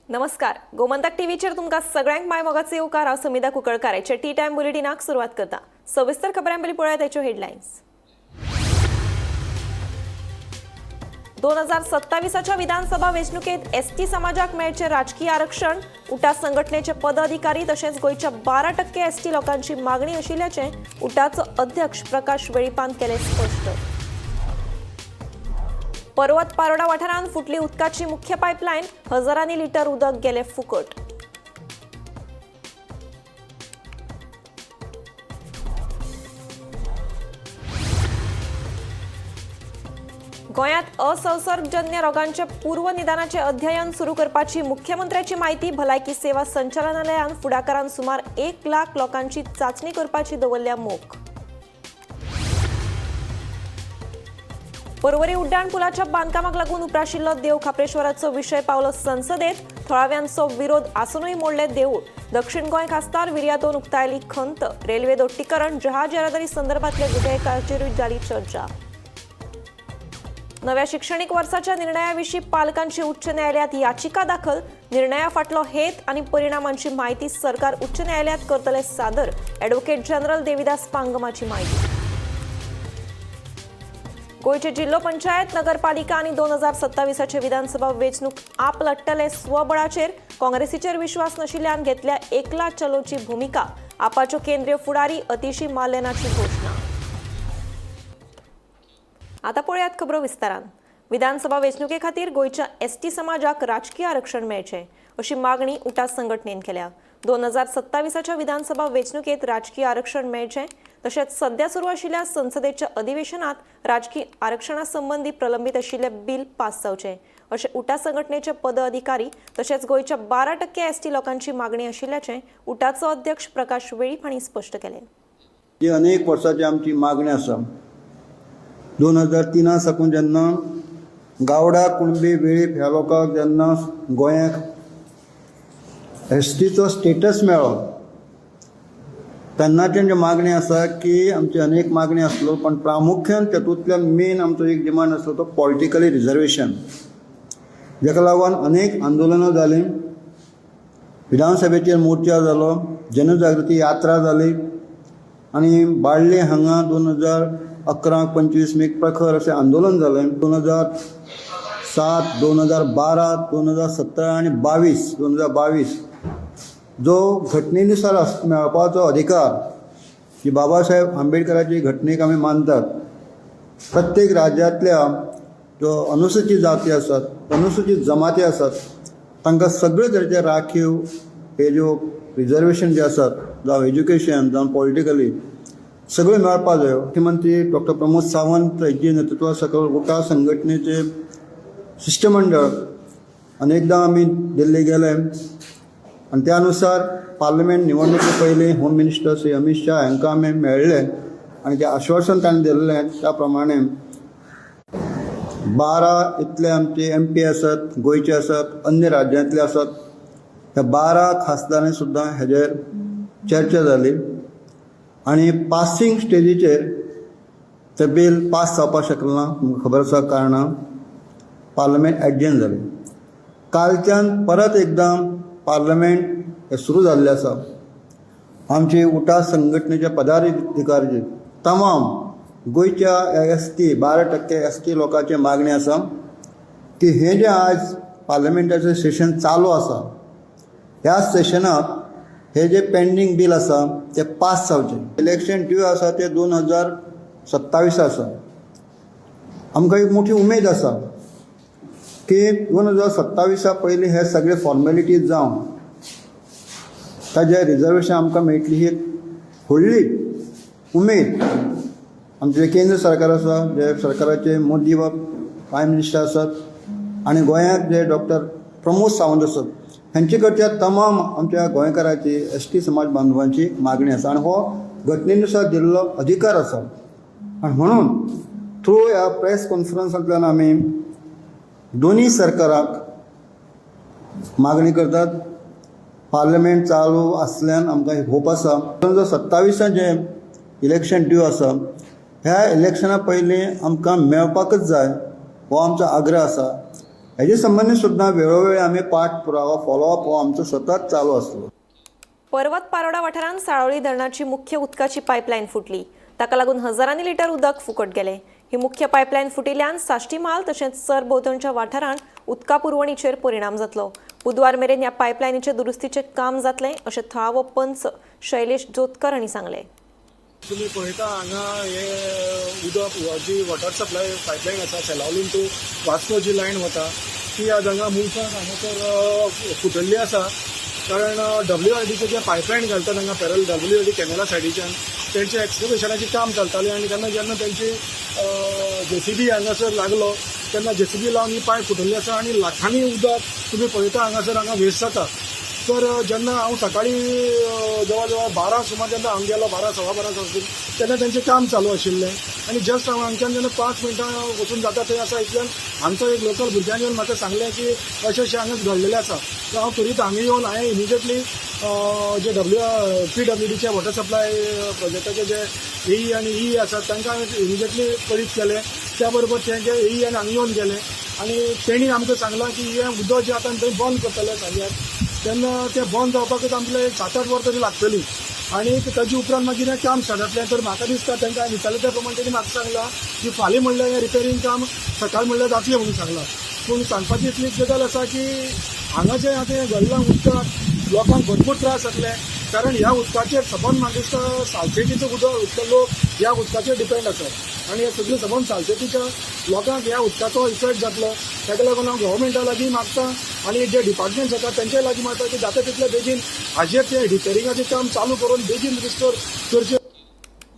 नमस्कार, गोमंतक टीव्हीचेर तुमकां सगळ्यांक माय मोगाचे येवकार. हांव समिधा कुंकळकार हाच्या टी टायम बुलेटिनाक सुरवात करता. सविस्तर खबरां पयलीं पळोवया ताच्यो हेडलायन्स. 2027च्या विधानसभा वेंचणुकेत एसटी समाजाक मेळचें राजकीय आरक्षण. उटा संघटनेचे पदाधिकारी तशेंच गोंयच्या 12% एसटी लोकांची मागणी आशिल्ल्याचें उटाचो अध्यक्ष प्रकाश वेळीपान केलें स्पश्ट. पर्वत पारोडा वाठारांत फुटली उदकाची मुख्य पायपलायन. हजारांनी लिटर उदक गेलें फुकट. गोंयांत असंसर्गजन्य रोगांच्या पूर्वनिदानाचें अध्ययन सुरू करपाची मुख्यमंत्र्याची म्हायती. भलायकी सेवा संचालनालयान फुडाकारान सुमार 1 लाख लोकांची चांचणी करपाची दवरल्या मोख. पर्वरी उड्डाण पुलाच्या बांदकामाक लागून उप्राशिल्लो देव खाप्रेश्वराचो विशय पावलो संसदेत. थळाव्यांचो विरोध आसुनूय मोडले देऊळ. दक्षिण गोंय खासदार विर्यातोन उक्तायली खंत. रेल्वे दोट्टीकरण, जहाज येरादारी संदर्भातल्या विधेयकाचेरूय जाली चर्चा. नव्या शिक्षणीक वर्साच्या निर्णयाविशीं पालकांची उच्च न्यायालयात याचिका दाखल. निर्णया फाटलो हेत आणि परिणामांची माहिती सरकार उच्च न्यायालयात करतले सादर. ॲडव्होकेट जनरल देविदास पांगमाची माहिती. गोंयचे जिल्हो पंचायत, नगरपालिका आणि 2027चे विधानसभा वेंचणूक आप लढटले स्वबळाचेर. काँग्रेसीचेर विश्वास नाशिल्ल्यान घेतल्या एकला चलोची भुमिका. आपाच्यो केंद्रीय फुडारी अतिशी मालेनाची घोशणा. आता पळयात खबरो विस्तारान. विधानसभा वेंचणुके खातीर गोंयच्या एसटी समाजाक राजकीय आरक्षण मेळचें अशी मागणी उटा संघटनेन केल्या. 2027च्या विधानसभा वेंचणुकेत राजकीय आरक्षण मेळचें तशेंच सध्या सुरू आशिल्ल्या संसदेच्या अधिवेशनात राजकीय आरक्षणा संबंदी प्रलंबीत आशिल्लें बील पास जावचें अशें उटा संघटनेचे पदाधिकारी तशेंच गोंयच्या 12% एसटी लोकांची मागणी आशिल्ल्याचें उटाचो अध्यक्ष प्रकाश वेळीप हांणी स्पश्ट केलें. ही अनेक वर्साची आमची मागणी आसा. 2003 साकून जेन्ना गावडा, कुणबी, वेळीप ह्या लोकांक जेन्ना गोंयाक एसटीचो स्टेटस मेळ्ळो, तेन्नाच्यान जी मागणी आसा की आमची अनेक मागणी आसलो, पण प्रामुख्यान तातूंतल्यान मेन आमचो एक डिमांड आसलो तो पॉलिटिकली रिजर्वेशन, जाका लागून अनेक आंदोलनां जालीं. विधानसभेचेर मोर्चा जालो, जनजागृती यात्रा जाली आनी बाळ्ळी हांगा 2011 25 मेक प्रखर अशें आंदोलन जालें. 2007, 2012, 2017 आनी 22, 2022 जो घटनेनुसार मेळपाचो अधिकार जी बाबासाहेब आंबेडकराची घटनेक आमी मानतात, प्रत्येक राज्यांतल्या जो अनुसूचित जाती आसात, अनुसूचित जमाती आसात, तांकां सगळे तरेचे राखीव हे ज्यो रिजर्वेशन जे आसात, जावं एज्युकेशन, जावं पॉलिटिकली, सगळें मेळपाक जायो. मुख्यमंत्री डॉक्टर प्रमोद सावंत हेजे नेतृत्वा सकयल उटा संघटनेचे शिश्टमंडळ अनेकदां आमी दिल्ली गेले आनी त्या अनुसार पार्लमेंट निवडणुके पयलीं होम मिनिस्टर श्री अमीत शाह हांकां आमी मेळ्ळे आनी जें आश्वासन ताणें दिल्लें त्या प्रमाणे 12 इतले आमचे एमपी आसात, गोंयचे आसात, अन्य राज्यांतले आसात, ह्या 12 खासदारांनी सुद्दां हेजेर चर्चा जाली आनी पासिंग स्टेजीचेर तें बील पास जावपाक शकलें ना. तुमकां खबर आसा कारणां. पार्लमेंट एडजर्न जालें. कालच्यान परत एकदां पार्लमेंट हें सुरू जाल्लें आसा. आमचे उटा संघटनेचे पदाधिकारी, तमाम गोंयच्या एसटी, 12% एसटी लोकांची मागणी आसा की हें जें आज पार्लमेंटाचें सेशन चालू आसा, ह्या सेशनाक हे जे पेंडींग बील आसा ते पास जावचें. इलेक्शन ड्यू आसा ते 2027 आसा. आमकां एक मोठी उमेद आसा की 2027 पयलीं हे सगळे फॉर्मेलिटीज जावन ताजें रिजर्वेशन आमकां मेळटली, ही एक व्हडली उमेद. आमचें केंद्र सरकार आसा, जे सरकाराचे मोदी बाब प्रायम मिनिस्टर आसात आनी गोंयांत जे डॉक्टर प्रमोद सावंत आसात, हेंचे कडच्या तमाम आमच्या गोंयकाराची, एसटी समाज बांधवांची मागणी आसा आनी हो घटनेनुसार दिल्लो अधिकार आसा. आनी म्हणून थ्रू ह्या प्रेस कॉन्फरन्सांतल्यान आमी दोनूय सरकाराक मागणी करतात. पार्लमेंट चालू आसल्यान आमकां होप आसा, 2027 जें इलेक्शन ड्यू आसा, ह्या इलेक्शना पयलीं आमकां मेळपाकच जाय, हो आमचो आग्रह आसा. हेजे संबंदी सुद्दां वेळोवेळी आमी पाठ पुरावा, फॉलोअप हो आमचो सतत चालू आसलो. पर्वत पारोडा वाठारांत साळोळी धरणाची मुख्य उदकाची पायपलायन फुटली. ताका लागून हजारांनी लिटर उदक फुकट गेलें. ही मुख्य पायपलायन फुटिल्ल्यान साश्टी म्हाल तशेंच सरभोंवतणच्या वाठारांत उदका पुरवणीचेर परिणाम जातलो. बुधवार मेरेन ह्या पायपलायनीचे दुरुस्तीचें काम जातलें, अशें थळावो पंच शैलेश जोतकर हांणी सांगलें. तुमी पळयता, हांगा हे उदक जी वॉटर सप्लाय पायपलायन आसा, सेलावलीम टू वास्को जी लायन वता, ती आज हांगा मुळसाक हांगासर फुटल्ली आसा. कारण डब्ल्यू आर डीचे जे पायपलायन घालतात हांगा पॅरल डब्ल्यू आर डी कॅनला सायडीच्यान, तेंचे एक्सकवेशनाचें काम चलतालें आनी तेन्ना जेन्ना तेंची जेसीबी हांगासर लागलो, तेन्ना जेसीबी लावन ही पायप फुटल्ली आसा आनी लाखांनी उदक तुमी पळयता हांगासर हांगा वेस्ट जाता. तर जेन्ना हांव सकाळी जवळ जवळ 12 सुमार जेन्ना हांव गेलो, 12 12:15 वचून, तेन्ना तेंचें काम चालू आशिल्लें आनी जस्ट हांव हांगच्यान जेन्ना 5 मिनटां वचून जाता थंय आसा, इतल्यान हांगचो एक लोकल भुरग्यान येवन म्हाका सांगलें की अशें अशें हांगा घडलेलें आसा. तर हांव त्वरीत हांगा येवन हांवें इमिजिएटली जे पीडब्ल्यूडीचे वॉटर सप्लाय प्रोजेक्टाचे जे एई आनी ई आसात, तांकां हांवें इमिजिएटली कळीत केलें. त्या बरोबर ते जे एई आनी हांगा येवन गेले आनी तेणी आमकां सांगलां की हें उदक जें आतां थंय बंद करतले सांग्यार, तेन्ना तें बंद जावपाकूच आमकां एक 7-8 वरां तरी लागतलीं आनी ताजे उपरांत मागीर हें काम स्टार्ट जातलें. तर म्हाका दिसता, तांकां हांवें विचारलें त्या प्रमाणे तेणी म्हाका सांगलां की फाल्यां म्हणल्यार हें रिपेरींग काम सकाळ म्हणल्यार जातलें म्हणून सांगलां. पूण सांगपाची इतलीच गजाल आसा की हांगा जें आतां हें घडलां, उदकाक लोकांक भरपूर त्रास जातले, कारण ह्या उदकाचेर सबंद, म्हाका दिसता, सालसेटीचो उदक, लोक ह्या उदकाचेर डिपेंड आसात आनी हे सगळे सबंद सालसेटीच्या लोकांक ह्या उदकाचो इफेक्ट जातलो. ताका लागून हांव गव्हर्मेंटा लागीं मागता आनी जे डिपार्टमेंट्स आसा तेंच्या लागीं मागता की जाता तितले बेगीन हाजेर ते रिपेरिंगाचें काम चालू करून बेगीन रिस्टोर करचें.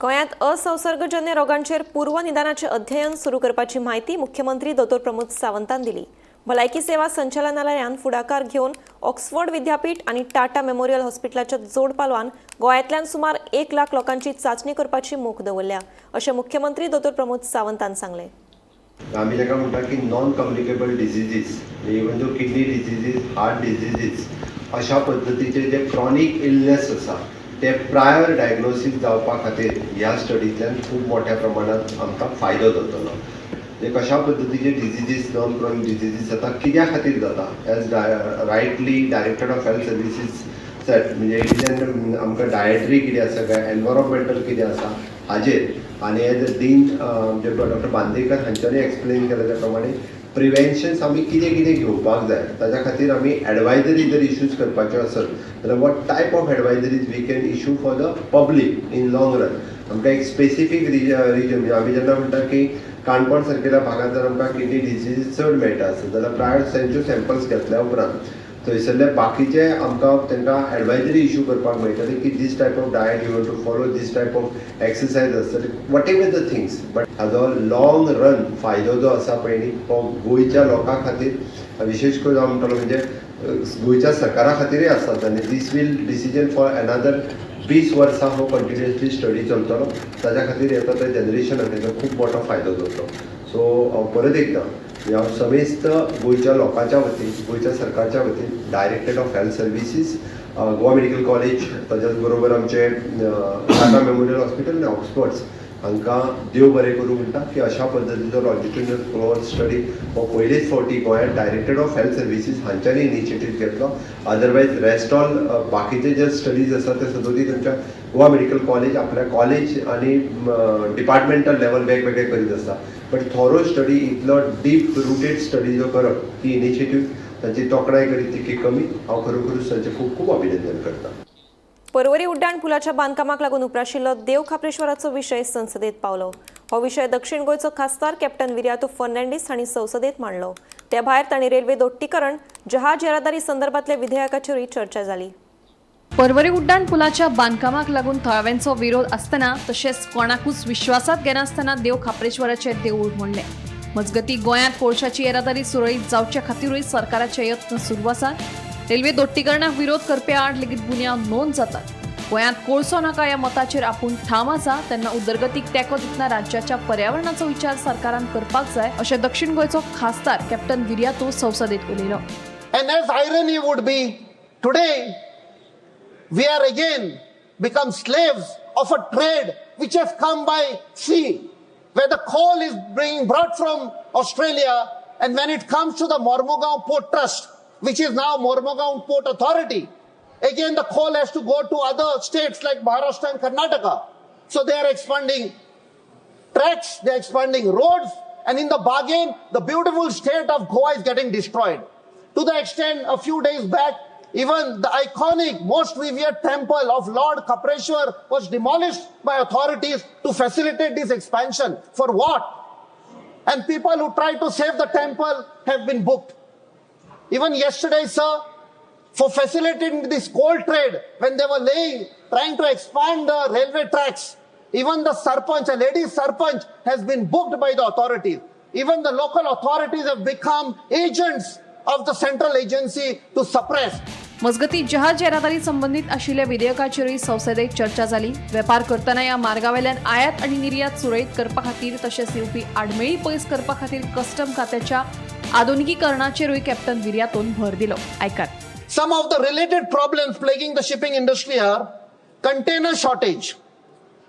गोंयांत असंसर्गजन्य रोगांचेर पूर्वनिदानाचें अध्ययन सुरू करपाची म्हायती मुख्यमंत्री दोतोर प्रमोद सावंतान दिली. भलायकी सेवा संचालनालयान फुडाकार घेवन ऑक्सफर्ड विद्यापीठ आनी टाटा मेमोरियल हॉस्पिटलाच्या जोड पालवान गोंयांतल्यान सुमार 1 लाख लोकांची चांचणी करपाची मोख दवरल्या, अशें मुख्यमंत्री दोतोर प्रमोद सावंतान सांगलें. आमी ताका म्हणटा की non communicable diseases, even though kidney diseases, heart diseases, अशा पद्दतीचे जे क्रॉनीक इलनेस आसा, ते प्रायर डायग्नोसीस जावपा खातीर ह्या स्टडींतल्यान खूब मोठ्या प्रमाणात आमकां फायदो जातलो. म्हणजे कशा पद्दतीचे डिझिजीस, नॉन क्रॉनीक डिझिजीस जाता, कित्या खातीर जाता, as rightly Director of Health Services said, म्हणजे इतल्यान आमकां डायटरी कितें आसा काय एनवायरोमेंटल कितें आसा हाजेर, आनी एज अ डीन म्हणजे डॉक्टर बांदेकर हांच्यांनी एक्सप्लेन केलें त्या प्रमाणे प्रिवेन्शन्स आमी कितें कितें घेवपाक जाय, ताच्या खातीर आमी एडवायजरी जर इश्यूज करपाच्यो आसत जाल्यार what type of advisories we can issue for the public in long run. आमकां एक स्पेसिफीक रिजन, म्हणजे आमी जेन्ना म्हणटा की काणकोण सारकेल्या भागांत जर आमकां किडनी डिजीज चड मेळटा आसत जाल्यार प्रायर तांच्यो सॅम्पल्स घेतल्या उपरांत थंयसरले बाकीचे आमकां तांकां एडवायजरी इशू करपाक मेळटली की this type of diet you have to follow, this type of exercise आसतली, whatever the things. But हाजो लॉंग रन फायदो जो आसा पळय न्ही, तो गोंयच्या लोकां खातीर, विशेश करून हांव म्हणटलो म्हणजे गोंयच्या सरकारा खातीरय आसात. आनी this will decision for another 20 वर्सां हो कंटिन्युअसली स्टडी चलतलो. ताच्या खातीर येता त्या जनरेशनाक तेजो खूब मोठो फायदो जातलो. सो हांव परत एकदां, म्हणजे हांव समेस्त गोंयच्या लोकांच्या वतीन, गोंयच्या सरकारच्या वतीन, Directorate of Health Services, Goa Medical College, ताच्याच बरोबर आमचे टाटा मेमोरियल हॉस्पिटल आनी ऑक्सफर्ड्स हांकां देव बरें करूं म्हणटा की अशा पद्दतीचो लॉन्जिट्युडनल कोहोर्ट स्टडी हो पयलेच फावटी गोंयांत डायरेक्टरेट ऑफ हेल्थ सर्विसीस हांच्यांनी इनिशिएटीव घेतलो. अदरवायज रेस्ट ऑल बाकीचे जे स्टडीज आसा ते सदोदी तुमच्या गोवा मेडिकल कॉलेज आपल्या कॉलेज आनी डिपार्टमेंटल लेवल वेगवेगळे करीत आसता, बट थोरो स्टडी, इतलो डीप रुटेड स्टडी जो करप, ती इनिशिएटीव तांची तोखणाय करीत तितकी कमी. हांव खरोखरूच तांचें खूब खूब अभिनंदन करता. पर्वरी उड्डाण पुलाच्या बांदकामाक लागून उप्राशिल्लो देव खाप्रेश्वराचो विशय संसदेत पावलो. हो विशय दक्षिण गोंयचो खासदार कॅप्टन विरियातो फर्नांडीस हांणी संसदेत मांडलो. त्या भायर तांणी रेल्वे दोट्टीकरण, जहाज येरादारी संदर्भातल्या विधेयकाचेरूय चर्चा जाली. पर्वरी उड्डाण पुलाच्या बांदकामाक लागून थळाव्यांचो विरोध आसतना तशेंच कोणाकूच विश्वासात घेनासतना देव खाप्रेश्वराचें देवूळ मोडलें. मजगती, गोंयांत कोळशाची येरादारी सुरळीत जावचे खातीरूय सरकाराचे यत्न सुरू आसात. रेल्वे दोट्टीकरणाक विरोध करप्या आड लेगीत गुन्यांव नोंद जातात. गोंयांत कोळसो नाका ह्या मताचेर आपूण ठाम आसा, तेन्ना उदरगतीक तेंको दितना राज्याच्या पर्यावरणाचो विचार सरकारान करपाक जाय, अशें दक्षिण गोंयचो खासदार कॅप्टन विरियातो संसदेत उलयलो. And as irony would be, today we are again become slaves of a trade which has come by sea, where the coal is being brought from Australia, and when it comes to the Mormugao Port Trust, which is now Mormugao Port Authority, again the coal has to go to other states like Maharashtra and Karnataka. So they are expanding tracks, they are expanding roads, and in the bargain, the beautiful state of Goa is getting destroyed. To the extent a few days back, even the iconic, most revered temple of Lord Kapreshwar was demolished by authorities to facilitate this expansion. For what? And people who tried to save the temple have been booked. Even yesterday, sir, for facilitating this coal trade, when they were trying to expand the railway tracks, even the sarpanch, a lady sarpanch, has been booked by the authorities. Even the local authorities have become agents of the central agency to suppress. मजगती जहाज येरादारी संबंधित आशिल्ल्या विधेयकाचेरूय संसदेत चर्चा जाली. वेपार करतना ह्या मार्गावेल्यान आयात आनी निर्यात सुरळीत करपा खातीर तशेंच येवपी आडमेळी पयस करपा खातीर कस्टम खात्याच्या आधुनिकीकरणाचेरूय कॅप्टन विर्यातोन भर दिलो. आयकात. Some of the related problems plaguing the shipping industry are container shortage,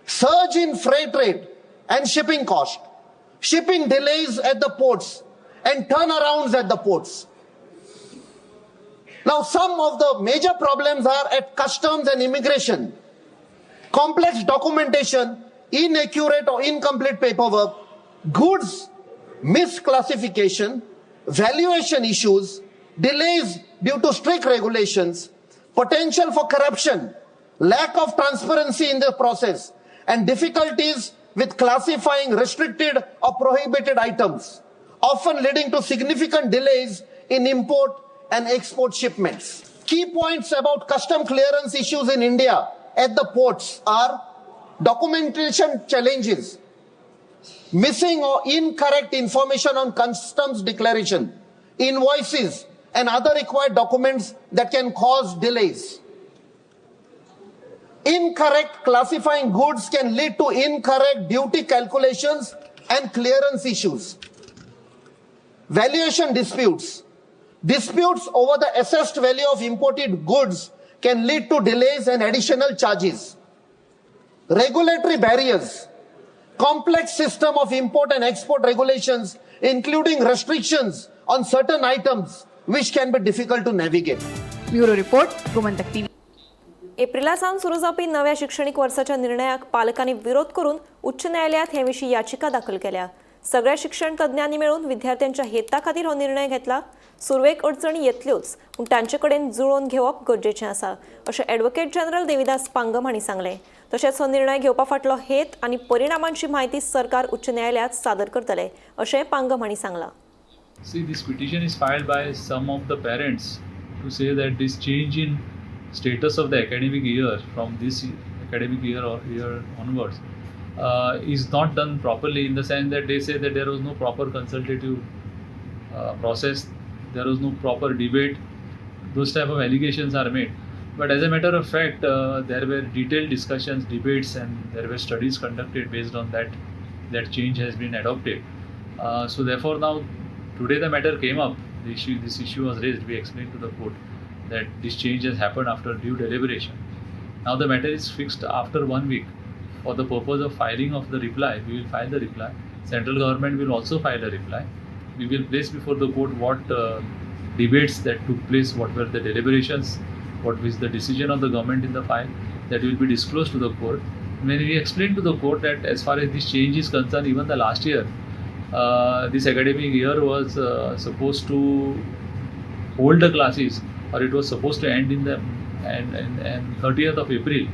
surge in freight rate and shipping cost, shipping delays at the ports, and turnarounds at the ports. Now, some of the major problems are at customs and immigration, complex documentation, inaccurate or incomplete paperwork, goods misclassification, valuation issues, delays due to strict regulations, potential for corruption, lack of transparency in the process, and difficulties with classifying restricted or prohibited items, often leading to significant delays in import and export shipments. Key points about custom clearance issues in India at the ports are documentation challenges, missing or incorrect information on customs declaration, invoices, and other required documents that can cause delays. Incorrect classifying goods can lead to incorrect duty calculations and clearance issues. Valuation disputes. Disputes over the assessed value of imported goods can lead to delays and additional charges. Regulatory barriers. Complex system of import and export regulations, including restrictions on certain items, which can be difficult to navigate. Bureau report, Gomantak TV. Aprilia सावन सुरू जावपी नव्या शिक्षणीक वर्साच्या निर्णयाक पालकांनी विरोध करून उच्च न्यायालयात हे विशीं याचिका दाखल केल्या. सगळ्या शिक्षण तज्ञांनी मेळून विद्यार्थ्यांच्या हेता खातीर हो निर्णय घेतला. सुरवेक अडचणी येतल्योच, पूण तांचे कडेन जुळोवन घेवप गरजेचें आसा, अशें एडवोकेट जनरल देविदास पांगम हांणी सांगलें. तशेंच हो निर्णय घेवपा फाटलो हेत आनी परिणामांची म्हायती सरकार उच्च न्यायालयात सादर करतले, अशें पांगम हांणी सांगलां. See, this petition is filed by some of the parents to say that this change in status of the academic year from this academic year or year onwards is not done properly, in the sense that they say that there was no proper consultative process, there was no proper debate. Those type of allegations are made. But as a matter of fact, there were detailed discussions, debates, and there were studies conducted based on that. That change has been adopted. So therefore, now today the matter came up. This issue was raised. We explained to the court that this change has happened after due deliberation. Now the matter is fixed after one week for the purpose of filing of the reply. We will file the reply. Central government will also file a reply. We will place before the court what debates that took place, what were the deliberations, what was the decision of the government in the file. That will be disclosed to the court. When we explained to the court that as far as this change is concerned, even the last year, this academic year was supposed to hold the classes, or it was supposed to end in the and 30th of April,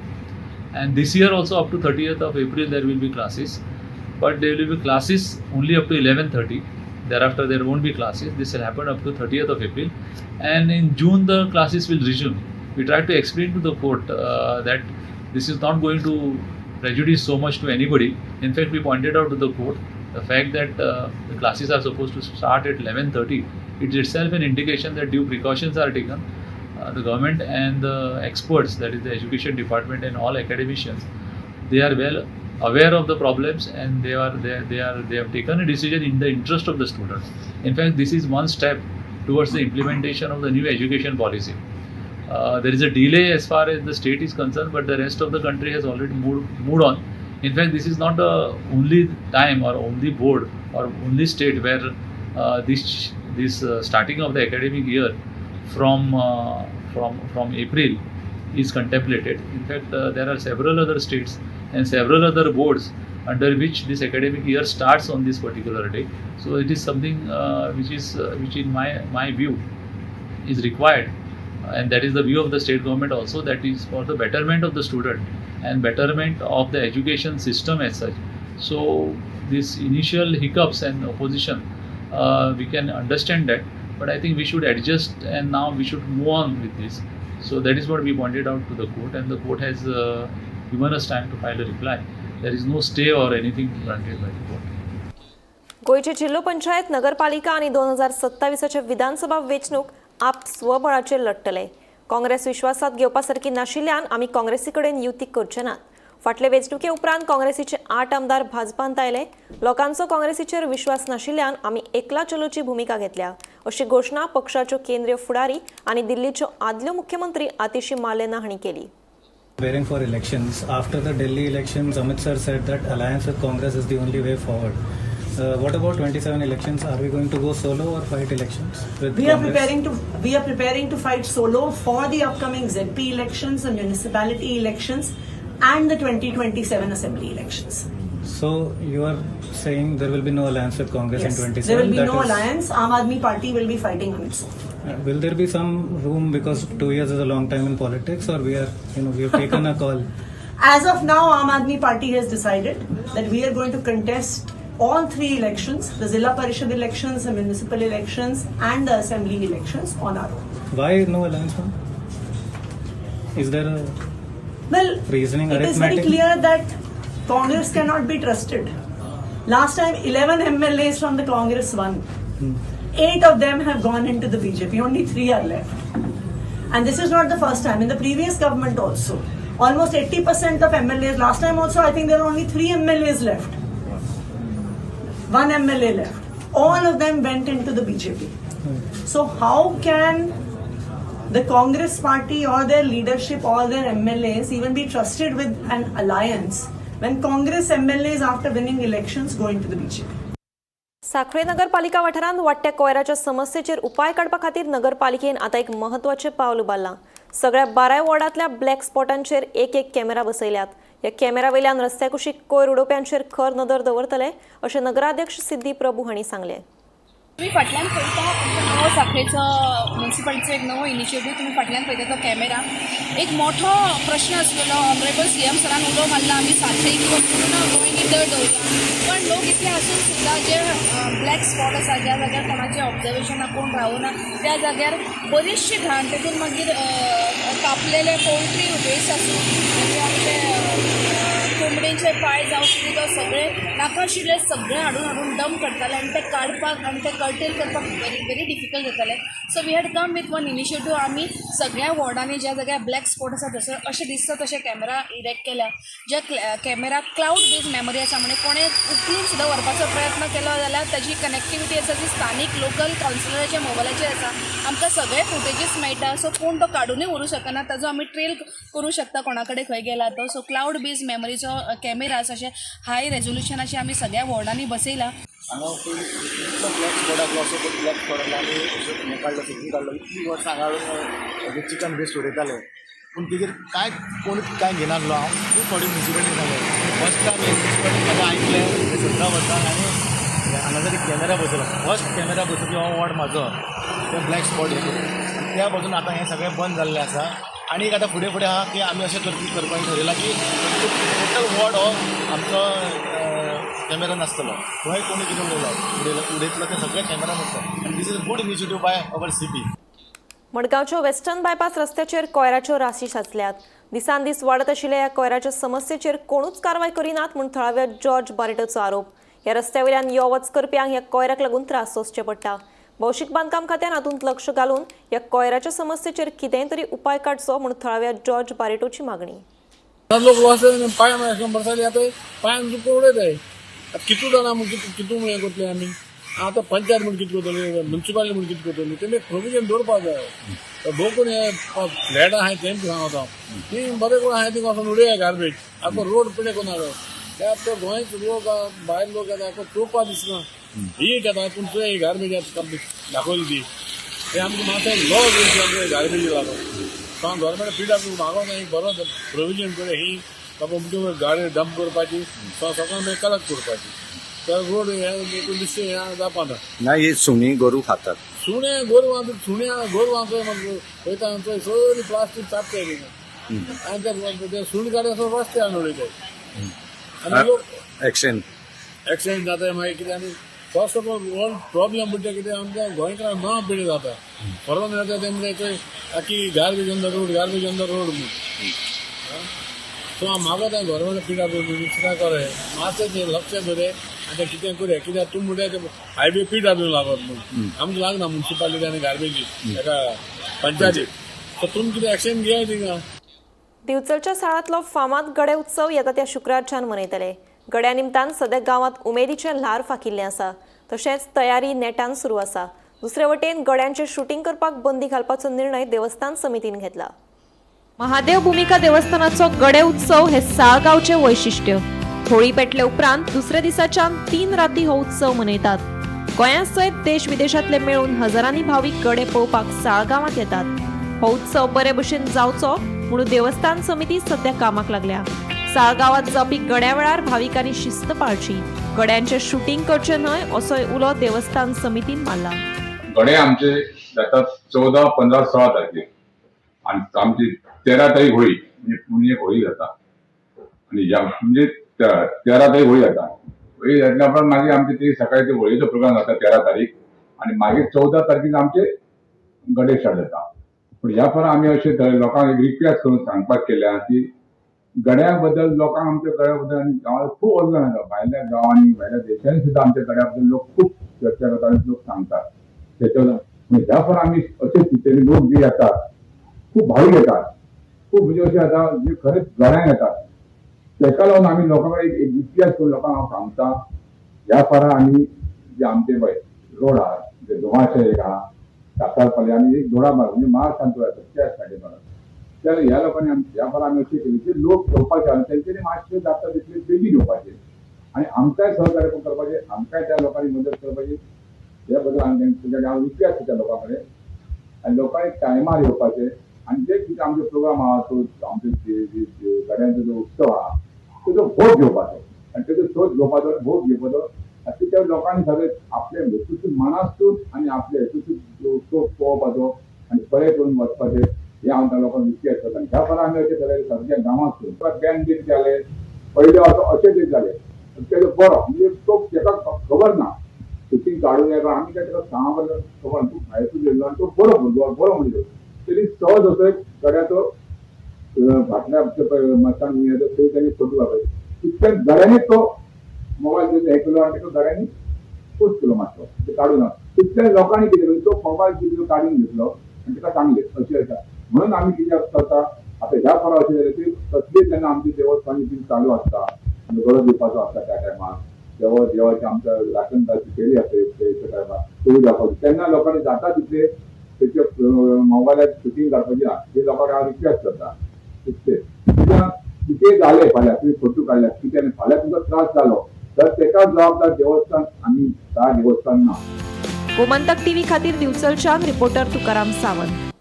and this year also up to 30th of April there will be classes, but there will be classes only up to 11:30. Thereafter there won't be classes. This will happen up to 30th of April, and in June the classes will resume. We tried to explain to the court that this is not going to prejudice so much to anybody. In fact, we pointed out to the court the fact that the classes are supposed to start at 11:30. It is itself an indication that due precautions are taken. The government and the experts, that is the education department and all academicians, they are well aware of the problems, and they are they, they are they have taken a decision in the interest of the students. In fact, this is one step towards the implementation of the new education policy. There is a delay as far as the state is concerned, but the rest of the country has already moved on. In fact, this is not the only time or only board or only state where this starting of the academic year from April is contemplated. In fact, there are several other states and several other boards under which this academic year starts on this particular day. So it is something which in my view is required, and that is the view of the state government also, that is for the betterment of the student and betterment of the education system as such. So this initial hiccups and opposition, we can understand that, but I think we should adjust and now we should move on with this. So that is what we pointed out to the court, and the court has given us time to file a reply. There is no stay or anything granted by the court. गोंयचे जिल्हो पंचायत, नगरपालिका आनी 2027 विधानसभा वेंचणूक आप स्वबळाचेर लढटले. काँग्रेस विश्वासात घेवपा सारकी नाशिल्ल्यान आमी काँग्रेसी कडेन युती करचे नात. फाटले वेंचणुके उपरांत काँग्रेसीचे 8 आमदार भाजपांत आयले. लोकांचो काँग्रेसीचेर विश्वास नाशिल्ल्यान आमी एकला चलोची भुमिका घेतल्या, अशी घोशणा पक्षाच्यो केंद्रीय फुडारी आनी दिल्लीच्यो आदल्यो मुख्यमंत्री आतिशी मालेना हांणी केली. Preparing for elections. After the Delhi elections, Amit sir said that alliance with Congress is the only way forward. What about 27 elections? Are we going to go solo or fight elections with We are Congress? preparing to fight solo for the upcoming ZP elections, the municipality elections, and the 2027 assembly elections. So you are saying there will be no alliance with Congress Yes, in 27? there will be That no alliance. Aam Aadmi Party will be fighting on its own. Will there be some room, because 2 years is a long time in politics, or we have taken a call? As of now, Aam Aadmi Party has decided that we are going to contest all 3 elections, the Zilla Parishad elections, the municipal elections, and the assembly elections on our own. Why no alliance, ma'am? Is there a reasoning, It is very arithmetic? clear that Congress cannot be trusted. Last time, 11 MLAs from the Congress won. 8 of them have gone into the BJP. Only 3 are left. And this is not the first time. In the previous government also, almost 80% of MLAs, last time also, I think there were only 3 MLAs left. 1 MLA left. All of them went into the BJP. So how can the Congress party or their leadership or their MLAs even be trusted with an alliance when Congress MLAs after winning elections go into the BJP? Sanquelim नगरपालिका वाठारांत वाडट्या कोयराच्या समस्येचेर उपाय काडपा खातीर नगरपालिकेन आतां एक महत्वाचें पावल उबारलां. सगळ्या 12 वॉर्डांतल्या ब्लॅक स्पॉटांचेर एक एक कॅमेरा बसयल्यात. ह्या कॅमेरा वयल्यान रस्त्या कुशीक कोयर उडोवप्यांचेर खर नदर दवरतले अशें नगराध्यक्ष सिद्धी प्रभू हांणी सांगलें. तुम्ही फाटल्यान पळयता नवो सांखळेचो म्युनिसिपालिटीचो एक नवो इनिशिएटीव तुम्ही फाटल्यान पळयता तो कॅमेरा. एक मोठो प्रश्न आसलेलो, ऑनरेबल सीएम सरान उलो मारला आमी सांखळी किंवा पूर्ण गोंय नितळ दवरया, पण लोक इतले आसून सुद्दां जे ब्लॅक स्पॉट आसा, ज्या जाग्यार कोणाचें ऑब्जर्वेशन ना, कोण रावना, त्या जाग्यार बरीचशी घाण, तेतून मागीर कापलेले पोल्ट्री वेस्ट आसूं, मागीर आमचे कोंबडेचे पांय जावं कितें तो सगळे नाकाशिल्ले सगळे हाडून हाडून डंप करताले आनी ते काडपाक आनी ते कर्टेल करपाक व्हेरी व्हेरी डिफिकल्ट जाताले. So we had come with one initiative. आमी सगळ्या वॉर्डांनी ज्या जाग्यार ब्लॅक स्पॉट आसा थंयसर अशें दिसता तशे कॅमेरा इरेक्ट केल्या, ज्या कॅमेरा क्लावड बेज मेमरी आसा, म्हणजे कोणें उखलून सुद्दां व्हरपाचो प्रयत्न केलो जाल्यार ताजी कनेक्टिविटी आसा जी स्थानीक लोकल कावन्सिलराच्या मोबायलाचेर आसा, आमकां सगळे फुटेजीस मेळटा. सो कोण तो काडुनूय व्हरूं शकना, ताजो आमी ट्रेल करूं शकता कोणा कडेन खंय गेला तो. सो क्लावड बेज मेमरीचो कॅमेरास अशे हाय रेजोल्युशनाचे आमी सगळ्या वॉर्डांनी बसयला. हांगा पयलीं इतलो ब्लॅक स्पॉट आसलो, असो ब्लॅक स्पॉट आसलो आमी हें काडलो, फिल्म काडलो, इतलीं वर्सां हांगा चिकन वेस्ट उडयताले, पूण तेजेर कांय कोणूच कांय घेनासलो. हांव खूब फावटी म्युनिसिपालिटी सांगलें, फर्स्ट टायम म्युनिसिपालिटी म्हाका आयकलें 17 वर्सां आनी हांगा जरी कॅमेरा बसयलो, फर्स्ट कॅमेरा बसोवपी हो वॉर्ड म्हाजो, ते ब्लॅक स्पॉट हे करून त्या पासून आतां हें सगळें बंद जाल्लें आसा. आनी एक आतां फुडें फुडें आहा की आमी अशें करपाक ठरयलां की टोटल वॉर्ड हो आमचो कॅमेरा नासतलो, खंय कोणी कितें उडयलो उडयतलो तें सगळें कॅमेरा नासतलो. आनी this is a good initiative by our CP. मडगांवच्या वेस्टर्न बायपास रस्त्याचेर कोयराच्यो राशी साचल्यात. दिसान दीस वाडत आशिल्ल्या ह्या कोयराच्या समस्येचेर कोणूच कारवाय करिनात म्हूण थळाव्या जॉर्ज बारेटोचो आरोप. ह्या रस्त्या वयल्यान यो वच करप्यांक ह्या कोयराक लागून त्रास सोंसचे पडटा. भौशीक बांदकाम खात्यान हातूंत लक्ष घालून ह्या कोयराच्या समस्येचेर कितेंय तरी उपाय काडचो म्हूण थळाव्या जॉर्ज बारेटोची मागणी. लोक पांयान बरसाली आतां पांयान तुका उडयताय. आतां कितू जाणां कितू हें करतले आमी, आतां पंचायत म्हूण कितें करतली, म्युन्सिपालिटी म्हूण कितें करतली? तेमी एक प्रोविजन दवरपा जाय. भोव कोण हे फ्लॅट आहाय तेंच सांगता हांव, ती बरें कोण आहाय थिंगा वचोन उडया गार्बेज. आतां रोड पिडे कोण आहा त्या तो गोंयच लोक, भायर लोक येता, चोवपा दिसना. ही एक येता, पूण तुवें ही गार्बेज कंप्लीट दाखयली ती, ते आमकां मातशें लॉ घेवची गार्बेज लागून. सो हांव गव्हर्मेंट पी डब्ल्यू मागोन एक बरो प्रोविजन करे ही बाबा अमक्यो गाडी डंप करपाची, सो सगळ्यांक मागीर कलेक्ट करपाची, तर रोड हे दिसते हें जावपा ना. ना, ही सुणी गोरू खातात. सुणे गोरवां, सुण्या गोरवां वयता थंय सगळी प्लास्टीक चापताय थिंगा आनी ते सुण गाडी असो रस्त्यार उडयताय आनी लोक एक्सिडेंट. एक्सिडेंट जाता. मागीर कितें, आनी फर्स्ट ऑफ ऑल व्हड प्रॉब्लेम म्हणटा कितें, आमच्या गोंयकारांक ना पिढी जाता फॉरेन येता ते म्हणटा थंय आखी garbage on the road, garbage on the road म्हूण. सो हांव मागता गव्हर्मेंट पी डब्ल्यू मिनिस्टरा करे मातशें ते लक्ष दवरे आनी तें कितें करुया, कित्याक तूं म्हणटा ते हायवे पी डब्ल्यू लागत म्हूण, आमकां लागना म्युन्सिपालिटी आनी गार्बेजी एका पंचायतीक. सो तुमी कितें एक्शन घेयाय थिंगा. दिवचलच्या साळांतलो फामाद गडे उत्सव येता त्या शुक्रारच्यान मनयतले. गड्या निमतान सद्या गांवांत उमेदीचें ल्हार फाकिल्लें आसा, तशेंच तयारी नेटान सुरू आसा. दुसरे वटेन गड्यांचें शुटींग करपाक बंदी घालपाचो निर्णय देवस्थान समितीन घेतला. महादेव भूमिका देवस्थानाचो गडे उत्सव हे साळगांवचें वैशिश्ट्य. होळी पेटले उपरांत दुसऱ्या दिसाच्यान 3 राती हो उत्सव मनयतात. गोंया सयत देश विदेशांतले मेळून हजारांनी भावीक गडे पळोवपाक साळगांवांत येतात. हो उत्सव बरे भशेन जावचो म्हणून देवस्थान समिती सध्या कामाक लागल्या. साळगांवांत जावपी गड्या वेळार भाविकांनी शिस्त पाळची, गड्यांचें शुटींग करचें न्हय असोय उलो देवस्थान समितीन मारला. गडे आमचे जातात 14, 15, 16 तारखेर आणि आमची 13 तारीख होळी, म्हणजे पुण्य होळी जाता आणि ह्या म्हणजे 13 तारीख होळी जाता. होळी जातल्या उपरांत मागीर आमची ती सकाळी ते होळयेचो प्रोग्राम जाता 13 तारीख आणि मागीर 14 तारखेक आमचे गडे स्टार्ट जाता. पूण ह्या फारा आमी अशें लोकांक एक रिक्वेस्ट करून सांगपाक केल्या की गड्या बद्दल लोकांक आमच्या गड्या बद्दल आनी गांवांत खूब अभिमान आसा. भायल्या गांवांनी, भायल्या देशांनी सुद्दां आमच्या गड्या बद्दल लोक खूब चर्चा करतात आनी लोक सांगतात तेच्या. ह्या फारा आमी अशे तितले लोक जे येतात, खूब भावीक येतात, खूब म्हणजे अशें जाता जे खरेंच गड्यांक येतात, तेका लागून आमी लोकां कडेन एक रिक्वेस्ट करून लोकांक हांव सांगता, ह्या फारा आमी जे आमचे पळय रोड आहा, जे दोमाशे एक आहा, कासारपाली आनी एक दोडामार्ग, म्हणजे महाशांत आसा त्या सायडीन आहा, त्या ह्या लोकांनी ह्या फारा आमी अशें केली की लोक येवपाचे आनी तेंच्यांनी मातशें जाता तितले बेगीन येवपाचे आनी आमकांय सहकार्य करपाचें, आमकांय त्या लोकांनी मदत करपाची. ह्या बद्दल आमी तेंच्या हांव रिक्वेस्ट करता लोकां कडेन आनी लोकांनी टायमार येवपाचें आनी जे कितें आमचे प्रोग्राम आहा, तो आमचे गड्यांचो जो उत्सव आहा तेजो भोग घेवपाचो आनी तेजो शोध घेवपाचो आनी भोग घेवपाचो आनी त्या लोकांनी सगळे आपले हेतूसून मनासून आनी आपले हेतूसून उत्सव पळोवपाचो आनी बरें करून वचपाचें, हें हांव त्या लोकांक रिक्वेस्ट करता. आनी ह्या फारा आमी अशें सगळे सारक्या गांवांतसून बँड बीन जाले पयले, असो अशें तें जालें तेजो बरो म्हणजे तो तेका खबर ना शुटींग काडून येता. आमी काय ताका सांगप खबर ना, तूं भायरसून येयलो आनी तो बरो भुरगो, बरो मनीस, तरी सहज असो एक गड्याचो फाटल्या मचान थंय तेणी फोटो काडलो, तितक्यान गड्यांनी तो मोबायल हें केलो आनी ताका गड्यांनी पोस्ट केलो मातसो ते काडून. तितल्या लोकांनी कितें केलें, तो मोबायल कितें काडून घेतलो आनी ताका सांगलें अशें आसा म्हणून. आमी कितें करता आतां ह्या फारा अशें जालें की कसली जेन्ना आमची देवस्थान बीन चालू आसता, गडो दिवपाचो आसता, त्या टायमार देव देवाची आमच्या राखणदारची फेरी आसता त्या टायमार तो दाखोवची, तेन्ना लोकांनी जाता तितले तेचे मोबायलार शुटींग काडपाची ना, हे लोकांक हांव रिक्वेस्ट करता तितले. कित्याक कितें जालें फाल्यां, तुमी फोटो काडल्यात कितें आनी फाल्यां तुमकां त्रास जालो तर तेका जबाबदार देवस्थान आनी त्या देवस्थान ना. गोमंतक टीव्ही खातीर दिवचलच्यान रिपोर्टर तुकाराम सावंत.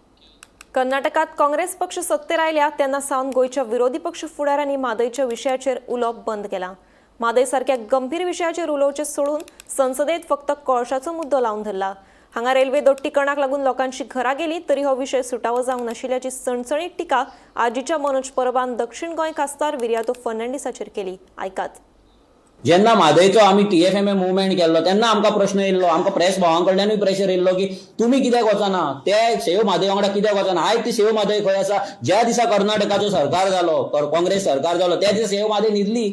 कर्नाटकात काँग्रेस पक्ष सत्तेर आयल्या तेन्ना सावन गोंयच्या विरोधी पक्ष फुडाऱ्यांनी म्हादयच्या विशयाचेर उलोवप बंद केलां. म्हादय सारक्या गंभीर विशयाचेर उलोवचें सोडून संसदेत फक्त कोळशाचो मुद्दो लावन धरला. हांगा रेल्वे दोट्टीकरणाक लागून लोकांची घरां गेली तरी हो विशय सुटावो जावंक नाशिल्ल्याची सणसणीत टिका आजीच्या मनोज परबान दक्षिण गोंय खासदार विरियातो फर्नांडीसाचेर केली. आयकात. जेन्ना म्हादयचो आमी टीएफएमए मुवमेंट केल्लो तेन्ना आमकां प्रश्न येयल्लो, आमकां प्रेस भावां कडल्यानूय प्रेशर येयल्लो की तुमी कित्याक वचना ते सेव म्हादय वांगडा, कित्याक वचना? आयज ती सेव म्हादय खंय आसा? ज्या दिसा कर्नाटकाचो सरकार जालो, काँग्रेस सरकार जालो, त्या दिसा सेव म्हादय न्हिदली.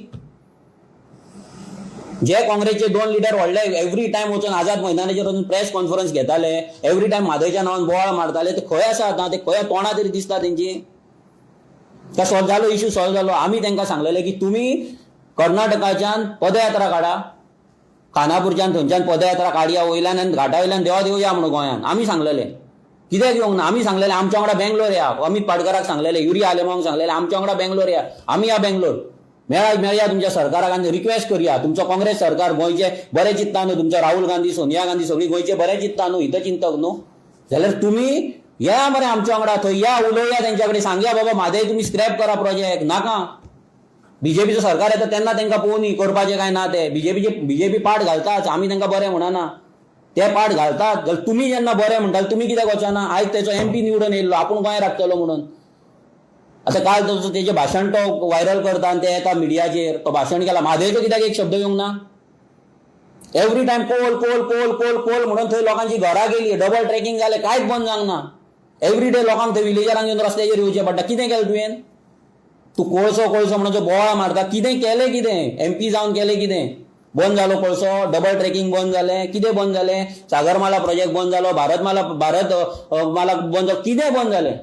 जे काँग्रेसचे दोन लिडर व्हडले एवरी टायम वचून आझाद मैदानाचेर वचून प्रेस कॉन्फरन्स घेताले, एवरी टायम म्हादयच्या नांवान बोवाळ मारताले, ते खंय आसा आतां? ते खंय तोंडा तरी दिसता तेंची? का सॉल्व जालो इशू? सॉल्व जालो. आमी तांकां सांगलेले की तुमी कर्नाटकाच्यान पदयात्रा काडा. खानापूरच्यान थंयच्यान पदयात्रा काडया वयल्यान आनी घाटा वयल्यान देंवत येवया म्हणून गोंयान आमी सांगलेले. कित्याक येवंक ना? आमी सांगलेले आमच्या वांगडा बेंगलोर या. अमित पाटकराक सांगलेले, युरी आलेमांक सांगलेले आमच्या वांगडा बेंगलोर या, आमी या बेंगलोर, मेळया तुमच्या सरकाराक आनी रिक्वेस्ट करया. तुमचो काँग्रेस सरकार गोंयचे बरें चिंतता न्हू, तुमचो राहुल गांधी, सोनिया गांधी सगळी गोंयचे बरें चिंतता न्हू, हितचिंतक न्हू, जाल्यार तुमी या मरे आमच्या वांगडा थंय या, उलोवया तेंच्या कडेन, सांगया बाबा म्हादय तुमी स्क्रॅप करा प्रोजेक्ट नाका. बीजेपीचो सरकार येता तेन्ना तांकां पळोवनी करपाचें काय ना ते. बीजेपी पाट घालताच, आमी तांकां बरें म्हणना, ते पाट घालतात. जाल्यार तुमी जेन्ना बरें म्हणटाले तुमी कित्याक वचना? आयज तेचो एमपी निवडून येयल्लो, आपूण गोंय राखतलो म्हणून. आतां काल तो तेजें भाशण तो व्हायरल करता आनी ते येता मिडियाचेर, तो भाशण केला म्हादयचो कित्याक एक शब्द येवंक ना? Every time coal coal coal coal coal म्हणून थंय लोकांची घरां गेली, डबल ट्रेकिंग जालें, कांयच बंद जावंक ना. एवरी डे लोकांक थंय विलेजरांक येवन रस्त्याचेर येवचें पडटा. कितें केलें तुवें? तूं कोळसो कोळसो म्हणून जो बोवाळ मारता, कितें केलें? कितें एमपी जावन केलें? कितें बंद जालो कोळसो? डबल ट्रेकिंग बंद जालें? कितें बंद जालें? सागरमाला प्रोजेक्ट बंद जालो, भारतमाला भारत माला बंद जालो, कितें बंद जालें?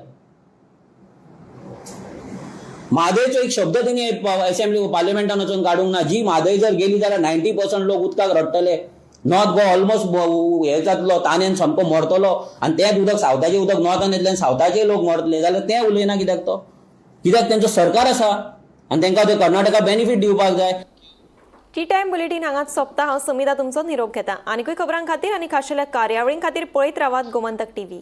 म्हादयचो एक शब्द तेणी असेंब्ली पार्लिमेंटान वचून काडूंक ना. जी म्हादय जर गेली जाल्यार 90% लोक उदकाक रडटले. नॉर्थ गोवा ऑलमोस्ट हे जातलो, तानेन सामको मरतलो, आनी तेंच उदक सावथाचें उदक नॉर्थान येतलें आनी सावथाचे लोक मरतले, जाल्यार तें उलयना कित्याक तो? कित्याक तेंचो सरकार आसा आनी तेंकां ते कर्नाटका बेनिफीट दिवपाक जाय. टी टायम बुलेटीन हांगाच सोंपता. हांव समिता तुमचो निरोप घेता. आनीकूय खबरां खातीर आनी खाशेल्या कार्यावळीं खातीर पळयत रावात गोमंतक टीव्ही.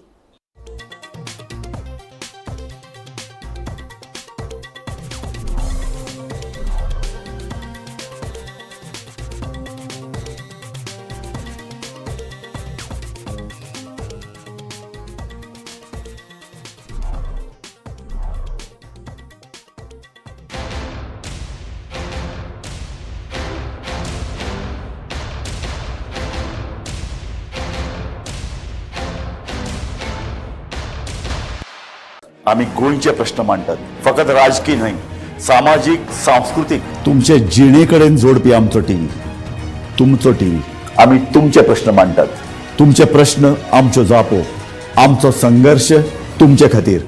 आमी गोंयचे प्रश्न मांडटात, फकत राजकी न्हय, सामाजीक, सांस्कृतीक, तुमचे जिणे कडेन जोडपी आमचो टीव्ही, तुमचो टीव्ही. आमी तुमचे प्रश्न मांडटात, तुमचे प्रश्न आमच्यो जापो, आमचो संघर्श तुमचे खातीर.